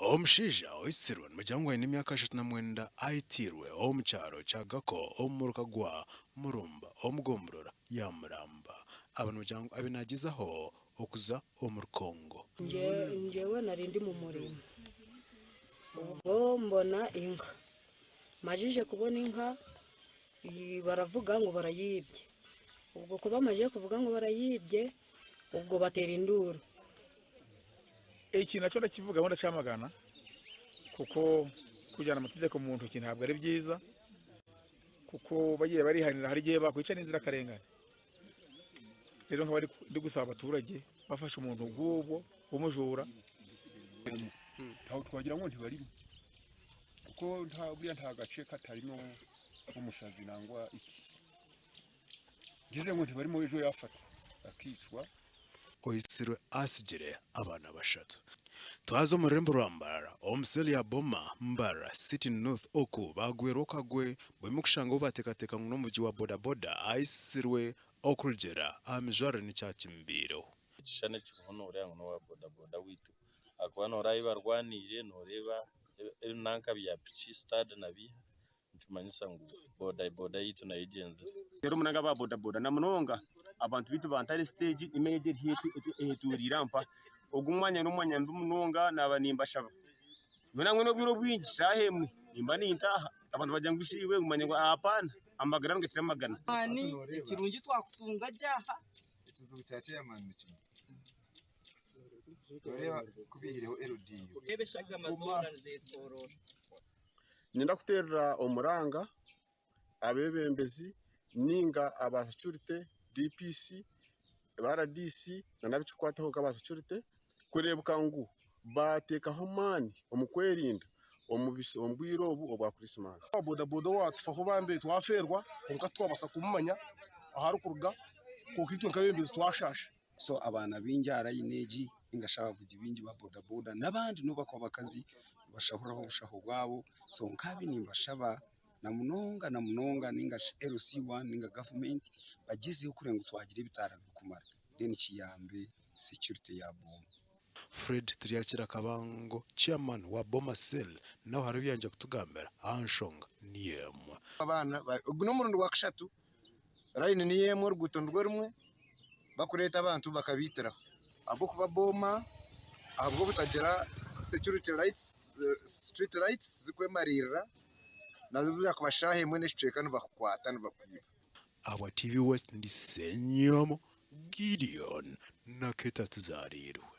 Omushaija oitsirwe nibagira ngu aine emyaka 39 aitiirwe omu kyaro kya Gako omu muruka gwa Murumba omu gomborora ya Muramba. Aba nibagira ngu abaire nagyezaho okuza omuri Congo. Njyewe nari ndi mu murimo ubwo mbona inka, majije kubona inka baravuga ngu barayibye, ubwo ku bamajije kuvuga ngu barayibye ubwo batera induru. Eki nakyo ndakivugaho ndakyamagana kuko kujyana amategeko mu ntoki ntabwo ari byiza kuko bagiye barihanira hari igihe bakwica n'inzirakarengane. Rero nkaba ndi gusaba abaturage bafashe umuntu nk'ubwo w'umujura. Ntaho twagira ngu ntibarimu kuko buriya nta gace katarimo omusazi nangwa iki. Ngize ngu ntibarimu ejo yafatwa akicwa. Oitsirwe atsigire abaana bashatu. Twaza omu rurembo rwa Mbarara omu seeri ya Boma, Mbarara City North oku baagwerwa okagwe bwanyima y'okushanga ou baateekateeka ngu n'omuvugi wa bodaboda aitsirwe okurugiirira aha mijwarire n'ekyakimubaireho. Ekishushani ekiriho nooreeba ngu n'owa bodaboda waitu ahakuba nooreeba ahu barwaniire nooreeba ebinanka bya piki sitaadi nabiiha nikimanyisa ngu bodaboda yaitu nayo egyenzire. Reero munonga aba bodaboda na munonga abantu baitu ba Ntare siteegi emyanya egi eri haihi eyetoroire mpa, ogu omwanya n'omwanya mubi munonga naaba nimbashaba nyowe nangwa n'obwire obwingi shaaha emwe nimba nintaaha abantu bagira ngu shi iwe manya ngu hapana amagara nigakira amagana. Ekirungi twakutunga gye aha. Ekizibu kya chairman ni kimwe. Noreeba ku baihireho LDU. Reeba eshagama zoona nizeetooroora. Niinyenda kuteerera omuranga abeebembezi nainga aba securite, DPC, ba rdc n'ab'ekikukwataho nk'aba securite kureebeka ngu baateekaho amaani omu kwerinda omu bwire obu obwa Krisimaasi. Owa bodaboda owatufaho bambe twafeerwa kwonka titwabaasa kumumanya ahu arikuruga kwonka itwe nk'abeebembezi twashaasha. So abaana baingi aha layini egi ninga shi abavugi baingi ba bodaboda n'abandi n'obu bakuba abakazi nibashahuriraho obushaho bwabo so nkabi nimbashaba na munonga na munonga ninga shi LC1 ninga gavumenti bagyezeho kureba ngu twagira ebitaara birikumara then kiyambe security ya Boma. Fred Turyakira Kabango, Chairman wa Boma Cell nawe hariho ebi yangye kutugambira aha nshonga niyo emwe. Abaana ogu n'omurundi gwa kushatu layini niyo emwe oruguuto nirwo rumwe bakureeta abantu bakabaitiraho ahabw'okuba booma ahabw'obutagira security lights, street lights zirikwemariirira nazo zaakuba shaaha emwe n'ekicweka nibakukwata nibakwiba. Ahabwa TV West ndi Ssenyomo Gideon Naketa Tuzarirwe.